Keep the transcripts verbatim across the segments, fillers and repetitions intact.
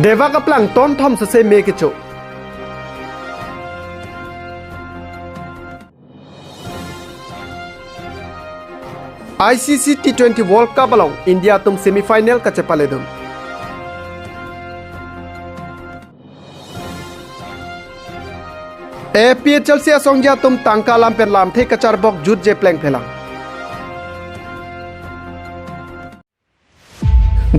Devak aplang ton thom sese me kecho. I C C T twenty World Cup along India atum semifinal kachepaledun. A P H L C asongja atum tangka alam pen lamthe kacharbok jutje plengphelang.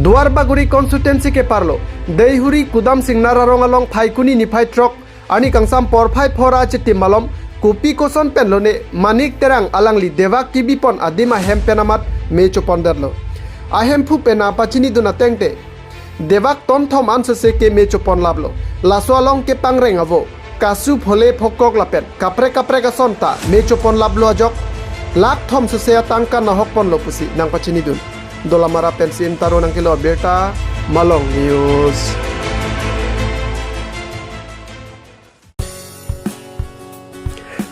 Duar Bagori constituency keparlo Deihori Kudam Singnar arong along Phaikuni niphai throk arni kangsam porphai phor achetim malom kopi koson pen lone Manik Terang alangli Devak kebipon adim ahem pen amat me chopondetlo. Ahemphu pen apachinidun atengte Devak ton thom an sese ke me choponlaplo. Laso along kepangreng avo kasu phole phokok lapen kaprek kaprek ason ta me choponlaplo ajok lakh thom sese atangka nahokponlo pusi nangpachinidun. Dolamara pensi Intaro nangkelo abirta, Malong News.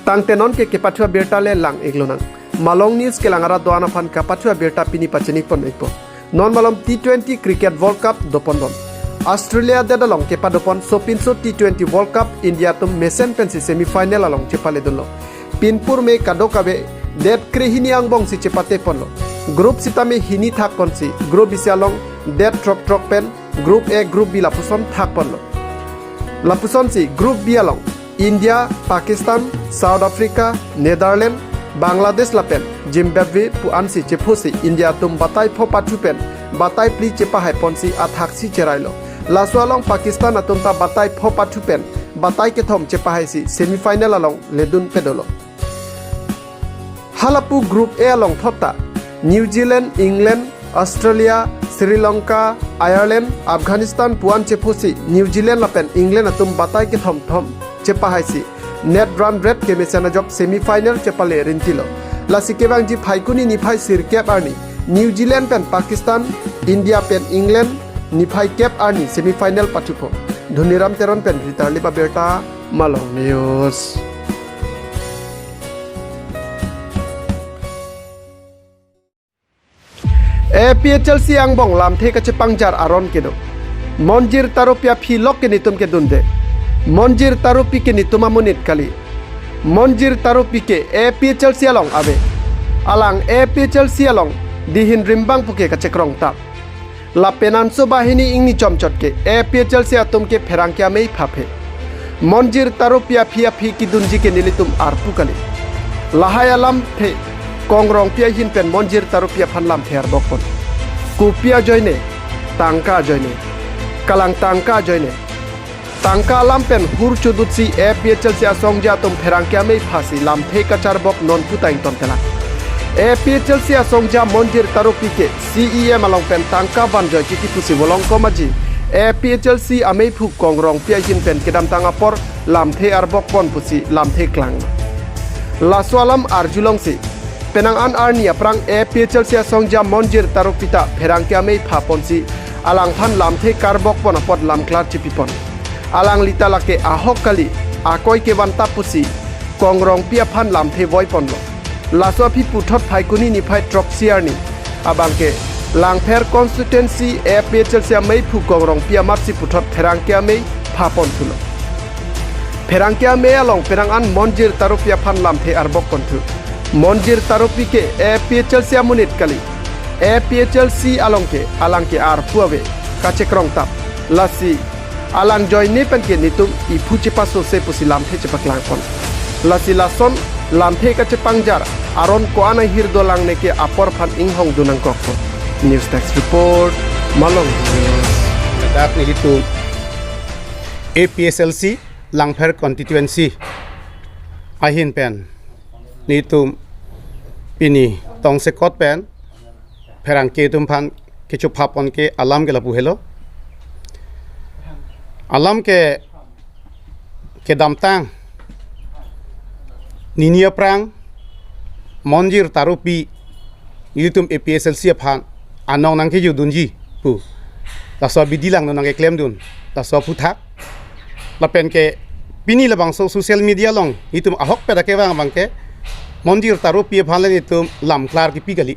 Tangte non ke kepathu abirta le lang-iklonang. Malong News kelang arat do-an aphan kapathu abirta pini pachini pon-ikpo. Non malom T twenty Cricket World Cup dopon don. Australia adet along kepadopon sopinso T twenty World Cup India atum mesen pensi semifinal along chepaledunlo. Pinpur me kadokave det krehini angbongsi chepate ponlo. Group sitame hini thak ponsi group isi along det throk throk pen group A, group B lapuson thak ponlo. Lapusonsi group B along India, Pakistan, South Africa, Netherlands, Bangladesh lapen Zimbabwe pu ansi chephosi India atum batai pho pathu pen batai phli chepahai ponsi athaksi cherailo. Laso along Pakistan atum ta batai pho pathu pen batai kethom chepahaisi semifinal along ledun pedolo. Halapu group A along thot ta New Zealand, England, Australia, Sri Lanka, Ireland, Afghanistan pu an chephosi New Zealand lapen England atum batai kethom thom chepahaisi net run rate kemesen ajok semifinal chepale rintilo. Lasi kevangji Phaikuni niphai sirkep arni New Zealand pen Pakistan, India pen England niphai kep arni semifinal pathupho. Dhoniram Teron pen Ritarlip abirta, Malong News. A P H L C angbong lamthe kachepangjar aron kedo. Monjir Taropi aphi lok ke netum kedunde. Monjir Taropi ke netum amonit kali. Monjir Taropi ke A P H L C along ave. Alang A P H L C along dihin rimbang puke kachekrong tap. Lapen anso banghini ingni chomchot ke A P H L C atum ke pherangke amei phaphe. Monjir Taropi aphi aphi kedunji ke nelitum arpu kali. Lahai alamthe Kong Rongpi ahin pen Monjir Taropi aphan lamthe arbok pon. Kopi ajoine, tangka ajoine. Kalang tangka ajoine. Tangka alam pen hur chodutsi A P H L C asongja atum pherangke amei phasi lamthe kacharbok non puta ingtontelang. A P H L C asongja Monjir Taropi ke C E M along pen tangka vanjoi titi pusi volong komaji A P H L C ameiphu Kong Rongpi ahin pen kedamtang apor lamthe arbok pon pusi lamthe klang. Laso alam arjulongsi penang an arni aphrang A P H L C asongja Monjir Taropi ta pherangke amei pha ponsi alangphan lamthe karbok pon apot lamklar chipipon. Alangli ta lake ahok kali, akoi kevan tap pusi Kong Rongpi aphan lamthe voi ponlo. Laso aphi puthot Phaikuni niphai throksi arni abangke Langpher constituency A P H L C ameiphu Kong Rongpi amatsi puthot pherangke amei pha ponthulo. Pherangke amei along penang an Monjir Taropi aphan lamthe arbok ponthu. Monjir Taropi ke A P H L C amonit kali. A P H L C along ke alang ke arpu ave kachekrong tap. Lasi alang ajoine pen ke netum iphu chepasose pusi lamthe chepaklang pon. Lasi lason lamthe kachepangjar aron ko-an ahir dolang neke apor aphan inghong dunang kokpo. News Desk Report, Malong News. Dak nelitum A P H L C Langpher constituency ahin pen netum pini tongsekot pen pherangke atum aphan kecho pha pon ke alam ke lapu helo. Alam ke kedamtang nini aphrang Monjir Taropi netum A P H L C aphan anong nangkejudunji pu laso abidi lang nangkeklemdun laso aphuthak. Lapen ke pini labangso social media along netum ahokpet akevang abangke Monjir Taropi aphan le netum lamklar kipi kali.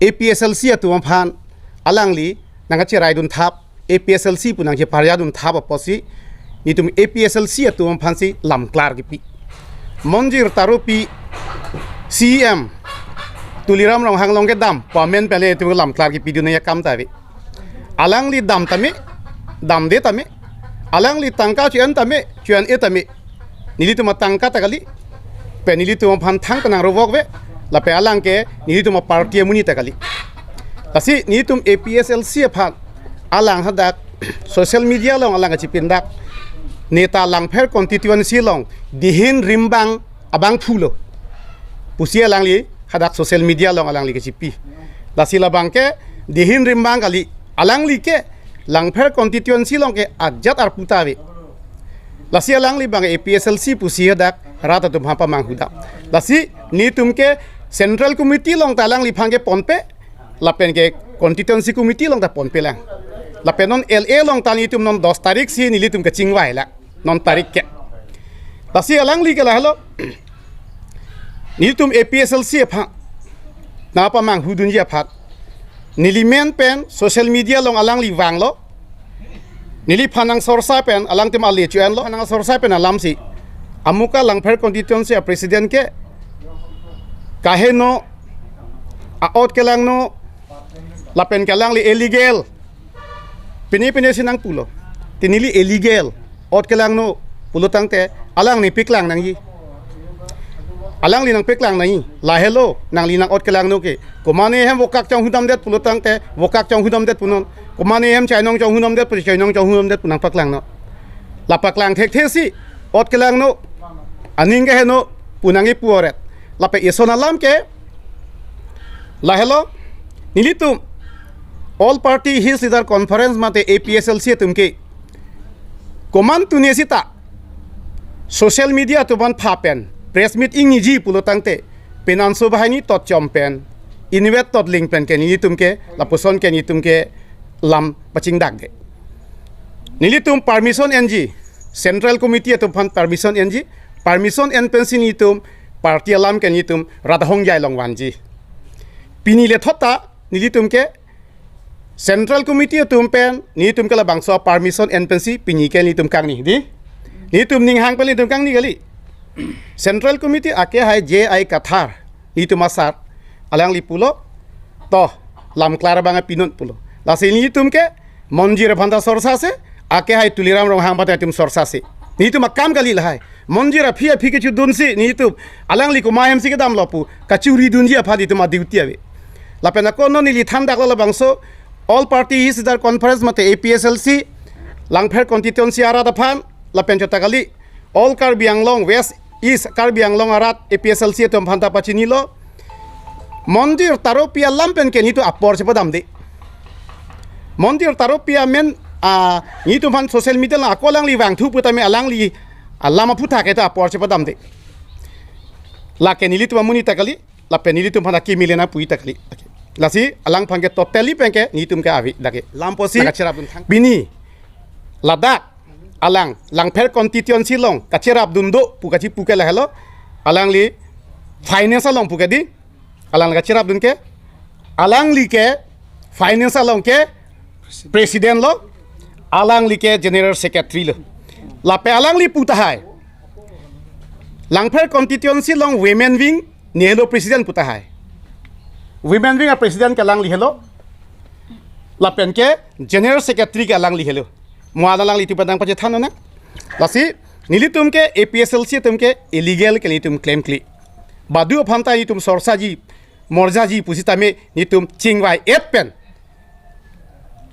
A P H L C atum aphan alangli nangkacheraidun thap A P S L C pu nangcheparjadun thap apotsi, nelitum A P S L C atum aphansi lamklar kipi. Monjir Taropi C E M Tuliram Ronghang along kedam pu amen pen nelitum lamklar kipidun nangji akam ta ave. Alangli dam tame, damde tame, alangli tangka cho-en tame, cho-en-e tame, nelitum atangka ta kali, pen nelitum aphan thang penang rovok ave, lapen alang ke nelitum aparty amonit ta kali. Lasi nelitum A P S L C aphan alang hadak social media along alang kachipindak, neta Langpher constituency along dihin rimbang abangphu lo pusi alangli hadak social media along alangli kachipi. Lasi labang ke dihin rimbang kali, alangli ke Langpher constituency along ke ajat arpu ta ave. Lasi alangli abang A P S L C pusi hadak rat atum aphan pamanghu dam. Lasi nelitum ke Central Committee along ta alangliphan ke ponpe, lapen ke Constituency Committee along ta ponpe lang. Lapen non L A along ta nelitum non dos tarik si nelitum kachingvai lang, non tarik ke. Lasi alangli ke lahelo, nelitum A P S L C aphan nangpamanghudunji aphan neli men pen social media along alangli vanglo. Neliphan nangsorsa pen, alangtum ale cho-enlo, nangsorsa pen alamsi, amuka Langpher constituency a president ke kaheno, a-ot kelangno, lapen ke alangli illegal, pine pine si nangpulo. Te neli illegal, ot kelangno pulo tangte, alangli paklang nangji. Alangli nangpaklang nangji. Lahelo, nangli nang-ot kelangno ke, komatne hem vokak chonghudamdet pulo tangte, vokak chonghudamdet punon. Komatne hem chainong chonghudamdet pu, chainong chonghudamdet pu nangpaklangnon. La paklang thekthe si ot kelangno, aning keheno pu nangkipu oret. Lapen eson alam ke lahelo, nelitum All Party Hills Leader Conference mate A P S L C atum ke komantu ne sita social media atum aphan pha pen press meet ingniji pulo tangte, penanso bahai ni tot chom pen, inutvet tot ling pen ke nelitum ke lapuson ke nelitum ke lam pachingdakde. Nelitum permission enji, Central Committee atum aphan permission enji, permission en pensi nelitum party alam ke nelitum rat ahongjai along vanji. Pini lethot ta nelitum ke Central Committee atum pen nelitum ke labangso permission en pensi pini ke nelitum kangni, dei. Nelitum ninghang pen nelitum kangni kali. Central Committee akehai J I Kathar, nelitum asar, alangli pulo, to, lam klar abang pinon pulo. Lasi nelitum ke Monjir aphan ta sorsa se, akehai Tuliram Ronghang aphan ta nelitum sorsa se. Nelitum akam kali lahai. Monjir aphi aphi kechudunsi nelitum, alangli komat hem si kedamlo pu kachiridunji aphan nelitum a-duty ave. Lapen ako non neli thandaklo labangso All Party Hills Leader Conference mate A P S L C, Langpher constituency arat aphan, lapen chota kali, All Karbi Anglong, West East Karbi Anglong arat A P S L C atum aphan ta pachinilo. Monjir Taropi alam pen ke nelitum apor chepadamde. Monjir Taropi amen, ah, nelitum aphan social media along ako alangli vangthu putame alangli alam aphuthak ke ta apor chepadamde. Lake nelitum amonit ta kali, lapen nelitum aphan akimi le nangpuji ta kali. Lasi alangphan ke totally pen ke nelitum ke ave lake. Lam pusi nangkacherapdun thang. Pini ladak alang Langpher constituency along kacherapdun do pu kachipu ke lahelo. Alangli finance along pu ke dei. Alang kacherapdun ke, alangli ke finance along ke president lo, alangli ke general secretary lo. Lapen alangli pu tahai Langpher constituency along women wing neli helo president pu tahai. Women wing a president ke alangli helo. Lapen ke general secretary ke alangli helo. Mo alanglitum pen nangpachethan nang. Lasi nelitum ke A P S L C atum ke illegal ke nelitum claim kali. Badu aphan ta nelitum sorsaji, morjaji pusitame nelitum chingvai-et pen,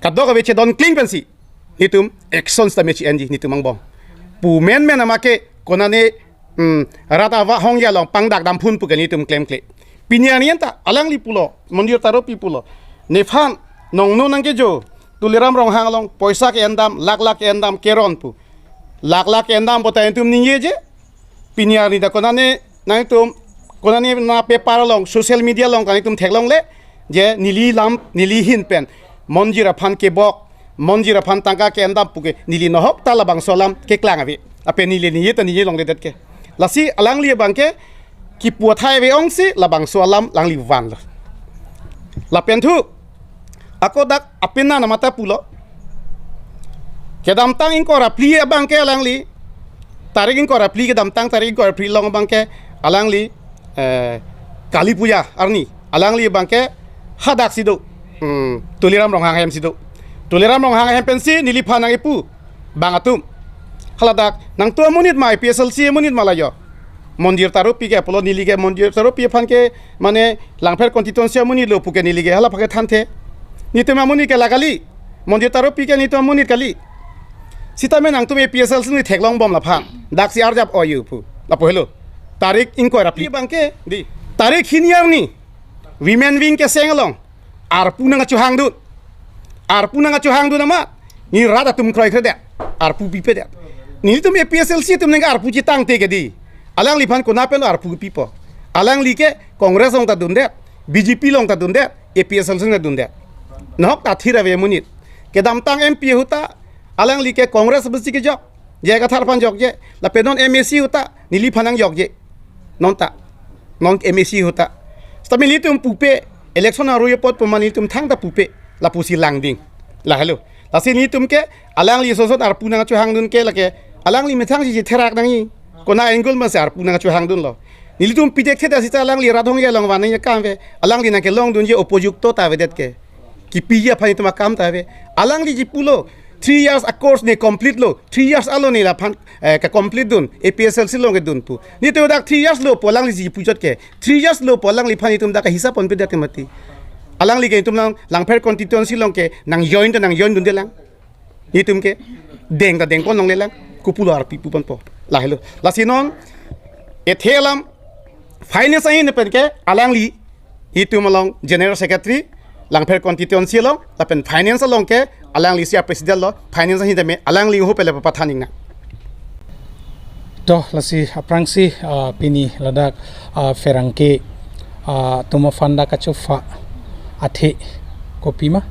kadokave chedon kling pensi nelitum action sitame chi-enji nelitum angbong. Pu menmen ama ke konane, hmm, rat ahongjai along pangdak damphun pu ke nelitum claim kali. Pini arni anta alangli pulo, Monjir Taropi pulo, nephan nongno nangkejo, Tuliram Ronghang along poisa ke-endam, lakh lakh ke-endam keron pu. Lakh lakh ke-endam puta nelitum ningjeje. Pini arni ta konane nangtum, konane na paper along, social media along ta nelitum theklongle je neli lam, neli ahin pen Monjir aphan kebok, Monjir aphan tangka ke-endam pu ke neli nohok ta labangso alam keklang ave. Lapen neli ningje ta ningje longledet ke. Lasi alangli abang ke kipu athai ave ongsi labangso alam alangli vanlo. Lapen thu ako dak apena namata pulo. Kedamtang ingkoi ra phli abang ke alangli, tarik ingkoi ra phli, kedamtang tarik ingkoi ra phli along abang ke alangli, eh, Kali Puja arni alangli abang ke hadak si do, hmm, Tuliram Ronghang ahem si do. Tuliram Ronghang ahem pensi neliphan nangkipu, bang atum. Haladak nangtum amonit ma, A P H L C amonit ma la jo. Monjir Tarupi ke pulo, neli ke Monjir Tarupi aphan ke mane Langpher constituency amonit lo pu ke neli ke hala aphan ke thanthe. Netum amonit ke la kali. Monjir Tarupi ke netum amonit kali. Sitame nangtum A P H L C ni theklongbom laphan. Dak si arjap oyu pu. Lapu helo. Tarik ingkoi ra phli abang ke dei. Tarik hini arni Women Wing keseng along arpu nangkachohangdun. Arpu nangkachohangdun amat, ne rat atum kroikredet, arpu pipedet. Netum A P H L C atum nangke arpu chetangte ke dei, alangliphan konat pen arpu pipo? Alangli ke Congress along ta dundet, B J P along ta dundet, A P H L C along ta dundet. Nahok ta thir ave amonit. Kedamtang M P ahut ta alangli ke Congress abisi kejok, J I Kathar aphan jokje. Lapen non M A C ahut ta neliphan nangjokje. Non ta, non M A C ahut ta. Sitame nelitum pupe, election arui apot pu ma nelitum thangta pupe, lapusi langding. La helo. Lasi netum ke alangli ason ason arpu nangkachohangdun ke lake alangli methang si therak nangji. Konat angle ma si arpu nangkachohangdunlo? Nelitum pidekthe ta sita alangli rat hongje along van nangji akam ave. Alangli nangkelongdunji opojukto ta avedet ke. Kipiji aphan netum akam ta ave. Alangli chepulo, three years a course ne complete lo, three years alo ne laphan, eh, ke complete dun, A P H L C along kedun pu. Netum dak three years lo pu alangli chepuchot ke, three years lo pu alangliphan netum dak hisap ponpedet ke mati. Alangli ke netum lang Langpher constituency along ke nangjoin ta nangjoindunde lang. Netum ke deng ta dengpon longle lang, kopulo arpu piponpo? La helo. Lasi non ethe alam finance ahin pen ke alangli netum along General Secretary, Langpher constituency along, lapen finance along ke alangli si a president lo, finance ahin tame alangli ho pele papathan ingnang. To lasi aphrangsi, ah, pini ladak, ah, pherangke, ah, atum aphan dak kachofa athe kopima,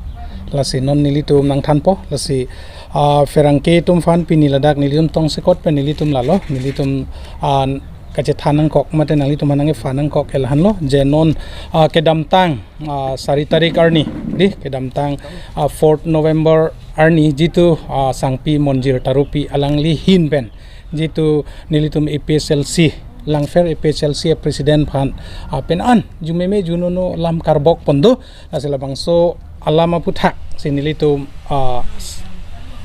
lasi non nelitum nangthanpo. Lasi, ah, pherangke atum aphan pini ladak nelitum tongsekot pen nelitum lalo, nelitum, ah, kachethan nangkok mate nanglitum aphan nangkephan nangkok ke lahenlo, je non, ah, kedamtang, ah, sari tarik arni, dei, kedamtang, ah, fourth November arni jitu, ah, Sangpi Monjir Tarupi alangli ahin pen jitu nelitum A P H L C, Langpher A P H L C president aphan, ah, pen an jumeme junono lam karbok pon do. Lasi labangso alam aphuthak si nelitum, ah, s-,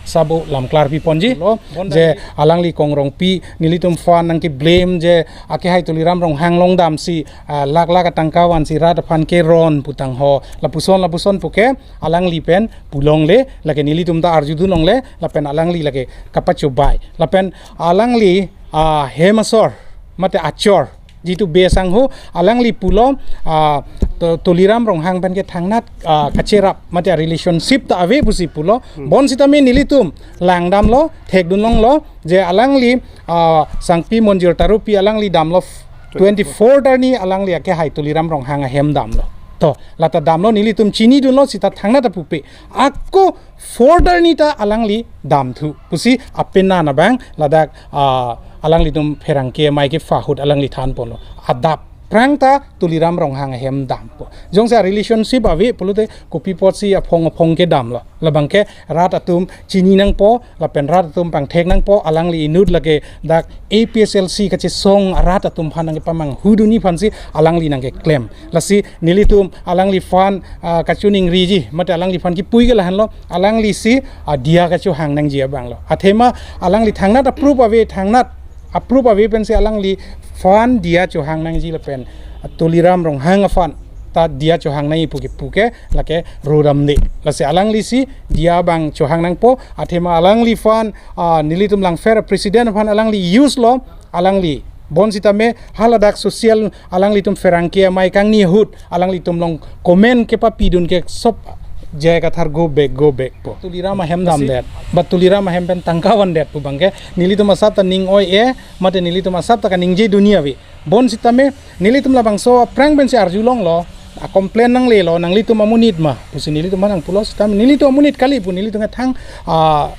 sabo lam klarpi ponji lo, je alangli Kong Rongpi nelitum aphan nangkeblame je akehai Tuliram Ronghang along damsi, ah, lakh lakh atangka vansi rat aphan keron putang ho, lapuson lapuson pu ke alangli pen pulongle, lake nelitum ta arjudun longle, lapen alangli lake kapachobai. Lapen alangli, ah, hem asor mate achor jitu Bey Sangho, alangli pulo, ah, Tu-, Tuliram Ronghang pen ke thangnat, ah, kacherap mate relationship ta ave pusi pulo. Hmm. Bonsitame nelitum langdamlo, thekdun longlo, je alangli, ah, Sangpi Monjir Tarupi alangli damlo f-, twenty-fourth arni alangli akehai Tuliram Ronghang ahem damlo. To, lata damlo, nelitum chinidunlo, sita thangnat ta pupe. Ako fourth arni ta alangli damthu pusi apena nabang ladak, ah, alanglitum pherangke amei kepha ahut alangli thanponlo. Adap aphrang ta Tuliram Ronghang ahem dampo. Jongsi relationship ave pulote kopi apotsi aphong aphong kedamlo? Labang ke rat atum chini nangpo, lapen rat atum pangthek nangpo, alangli inut lake dak A P H L C kachesong arat atum aphan nangkepamanghudunji aphansi alangli nangkeklem. Lasi nelitum alangliphan, ah, kachiningriji mate alangliphan kipu ke lahenlo, alangli si, ah, diya kachohang nangji abanglo. Athema alangli thangnat approve ave, thangnat approve ave pensi alangliphan diya chohang nangji lapen, ah, Tuliram Ronghang aphan ta diya chohang nangji pu kepu ke lake rodamde. Lasi alangli si diya abang chohang nangpo, athema alangliphan, ah, nelitum Langpher president aphan alangli use lo, alangli. Bonsitame haladak social alanglitum pherangke amei kangni ahut alanglitum along comment kepapidun ke sop J I Kathar go back, go back po. Tuliram ahem damdet. But Tuliram ahem pen tangka vandet pu abang ke nelitum asap ta ning oi-e, mate nelitum asap ta kaningjedunji ave. Bonsitame nelitum labangso aphrang pensi arjulonglo, a-complain nanglelo, nanglitum amonit ma pusi nelitum aphan nangpulo, sitame nelitum amonit kali pu nelitum kethang, ah,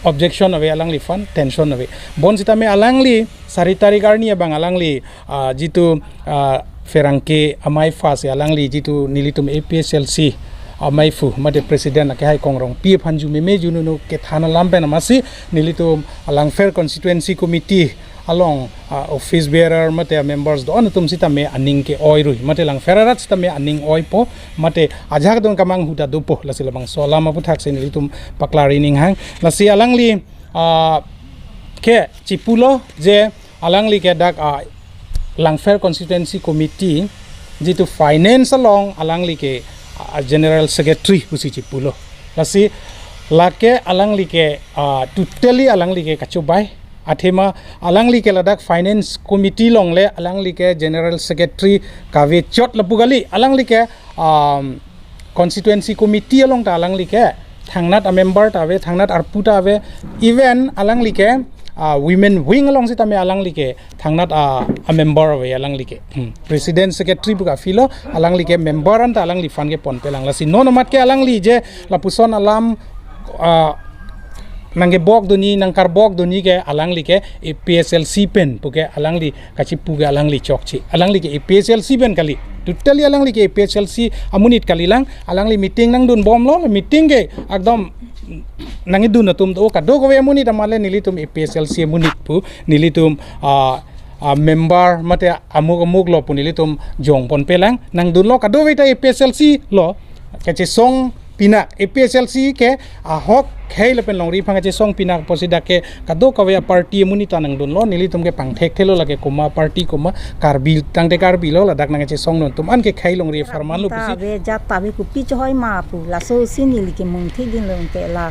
objection ave alangliphan, tension ave. Bonsitame alangli sari tarik arni abang alangli, ah, jitu, ah, pherangke amei aphansi alangli jitu nelitum A P H L C, Amei phu mate president akehai Kongrongpi aphan ju meme ju nunu kethan alam pen amatsi nelitum Langpher Constituency Committee along, ah, office bearer mate members do-an atum sitame aning ke-oi rui mate Langpher arat sitame aning oipo mate ajahak don kamanghu ta dopo, lasi labangso alam aputhak si nelitum paklar ining hang. Lasi alangli, ah, ke chipulo je alangli ke dak, ah, Langpher Constituency Committee jitu finance along alangli ke, ah, general secretary pusi chipulo. Lasi lake alangli ke, ah, totally alangli ke kachobai. Athema alangli ke ladak finance committee along le alangli ke general secretary kave chot lapu kali. Alangli ke, um, constituency committee along ta alangli ke thangnat a-member ta ave, thangnat arpu ta ave, even alangli ke, ah, women wing along sitame alangli ke thangnat a, a-member ave alangli ke. Hmm. President secretary pu kaphilo, alangli ke member anta alangliphan ke ponpe lang. Lasi non amat ke alangli je lapuson alam, ah, nangkebok duni, nangkarbok duni ke alangli ke A P H L C pen pu ke alangli kachipu ke alangli chokche. Alangli ke A P H L C pen kali. Totally alangli ke A P H L C amonit kali lang. Alangli meeting nangdun bomlo, meeting ke ekdom nangdun atum do kadokave amonit amale nelitum A P H L C amonit pu, nelitum, ah, ah, member mate amuk amuk lo pu nelitum jong ponpe lang. Nangdunlo kadokave ta A P H L C lo. Kachesong pinak A P H L C ke ahok khei lapen longri aphan kachesong pinak pusi dak ke kadokave a-party amonit ta nangdunlo, nelitum ke pangthekthelo lake komat a-party komat Karbi tangte Karbi lo ladak nangkachesong non atum an ke khei longri apharman lo ta pusi. Ave jat ta ave kopi chohoi ma pu laso si neli ke mungthi din lo ke la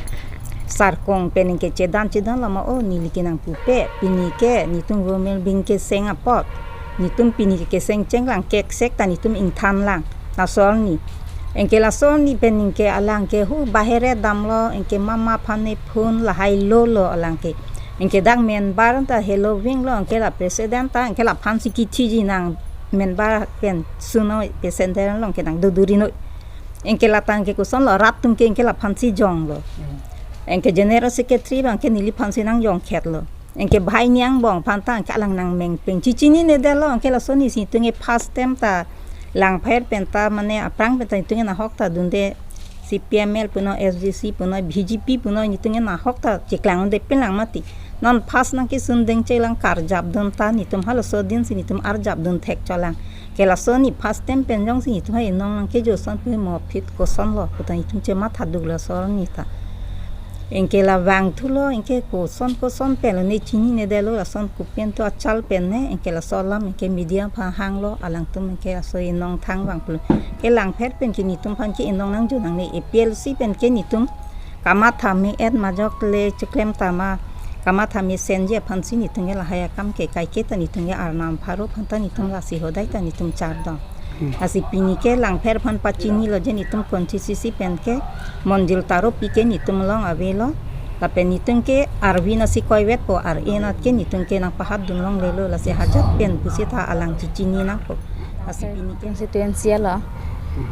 sarkong pen ke chedan chedan lama o neli ke nangpupe pini ke netum women wing keseng apot netum pini ke keseng chenglang keksek ta netum ingthan lang. Laso arni. Anke laso arni pen anke alang ke hu bahere damlo, anke mama aphan ne phone lahai lolo alang ke. Anke dak member ta helo wing lo, anke la president ta, anke laphan si kithiji nang member pen suno president along ke nang doduri noi. Anke la tangke kosonlo rat atum ke anke laphan si jonglo. Anke general secretary abang ke neliphan si nangjong khetlo. Anke bhai niang bong aphan ta anke alang nangmeng peng chichinine detlo, anke laso arni si netum ke first time ta Langpher pen ta mane aphrang pen ta netum ke nahok ta dunde C P M L puno S D C puno B J P puno netum ke nahok ta cheklang dunde pen lang mati. Non first nangkesun dengche lang karjap dun ta netum halaso din si netum arjap dun thek cholang. Ke laso arni first time pen jongsi netum hai nong nangkejo ason pu mo phit kosonlo pu ta netum chematha duklo laso arni ta. Anke la vangthulo, anke koson koson pen lo ne chinine detlo, lason kopi anta achal pen ne, anke laso alam anke media aphan hanglo, alangtum anke laso inong thang vang pulo. Ke Langpher pen ke netum aphan ke inong nangjo nangne A P H L C pen ke netum kamatha me-et majok le cheklem tama kamatha mesenji aphan si netum ke lahai akam ke kaike ta netum ke arnam pharo aphan ta netum lasi hodai ta netum chardom. Hmm. Lasi pini ke Langpher aphan pachinilo je netum constituency pen ke Monjir Taro pi ke netum along avelo. Lapen netum ke arvi nasi koivetpo, ar-e anat ke netum ke nangpahat dun longlelo, lasi hajat pen pusi ta alang chichini nangpo. Lasi pini ke constituency lo.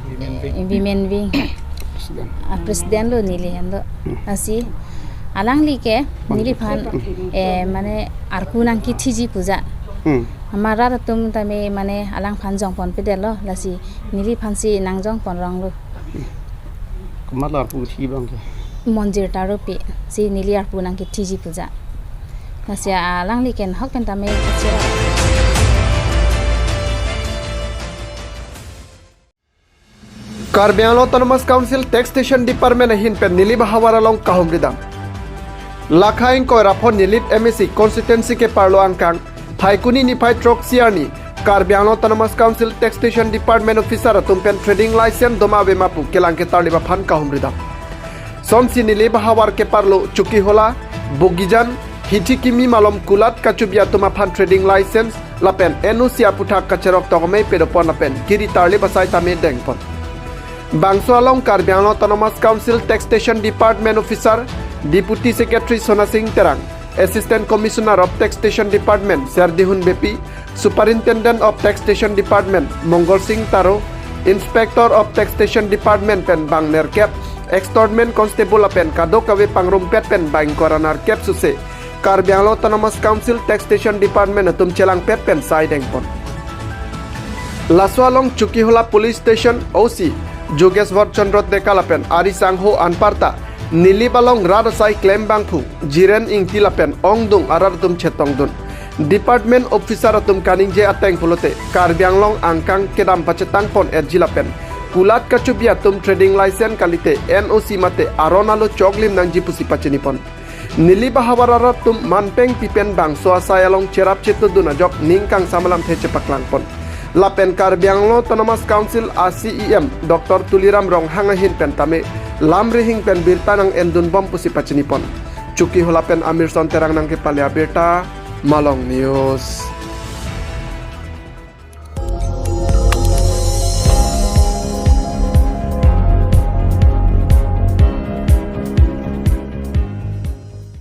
Women wing. Eh, women wing. President. Ah, president lo neli hendo. Hmm. Lasi alangli ke neliphan, eh, mane arpu nangkithiji puja. Hmm. Ama rat atum tame mane alangphan jongponpedetlo, lasi neliphan si nangjongpon ronglo. Komat lo arpu si bang ke? Monjir Taro pi si neli arpu nangkithiji puja. Lasi alangli ke nahok pen tame kachira. Karbi Anglong Autonomous Council Taxation Department ahin pen Nilip ahavar along kahumri dam. Lakha ingkoi ra pho Nilip M A C constituency keparlo angkang Phaikuni niphai throksi arni Karbi Anglong Autonomous Council Taxation Department officer atum pen trading license doma ave ma pu kelang ketarlip aphan kahumri dam. Sonsi Nilip ahavar keparlo Chokihola, Bogijan, Hithikimi malom kulat kachobi atum aphan trading license lapen N O C aputhak kacherok tokmei pedopon lapen kiri tarlip asai tame dengpon. Bangso along Karbi Anglong Autonomous Council Taxation Department Officer, Deputy Secretary Sonasing Terang, Assistant Commissioner of Taxation Department Serdihun Beypi, Superintendent of Taxation Department Mongol Sing Taro, Inspector of Taxation Department pen bang nerkep, Extortion Constable lapen kadokave pangrumpet pen bang ingkoi ra nerkep suse Karbi Anglong Autonomous Council Taxation Department atum chelangpet pen sai dengpon. Laso along Chokihola Police Station O C Jogeshwar Chandra Deka lapen ari sangho anparta Nilip along rat asai klem bangphu Jiren Ingti lapen ongdung arat atum chetongdun. Department officer atum kaningje ateng pulote Karbi Anglong angkang kedam pachetangpon-etji lapen kulat kachobi atum trading license kalite N O C mate aron alo choklim nangji pusi pachinipon. Nilip ahavar arat atum manpeng pipen bangso asai along cherap chetongdun ajok ning kangsam alamthe chepaklangpon. Lapen Karbi Anglong Autonomous Council a C E M Doctor Tuliram Ronghang ahin pen tame lam rihing pen birta nang-endunbom pusi pachinipon. Chokihola pen Amirson Terang nangkepale abirta, Malong News.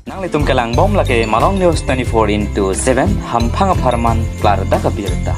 Nanglitum kelangbom lake Malong News twenty-four into seven, hamphang apharman klardak abirta.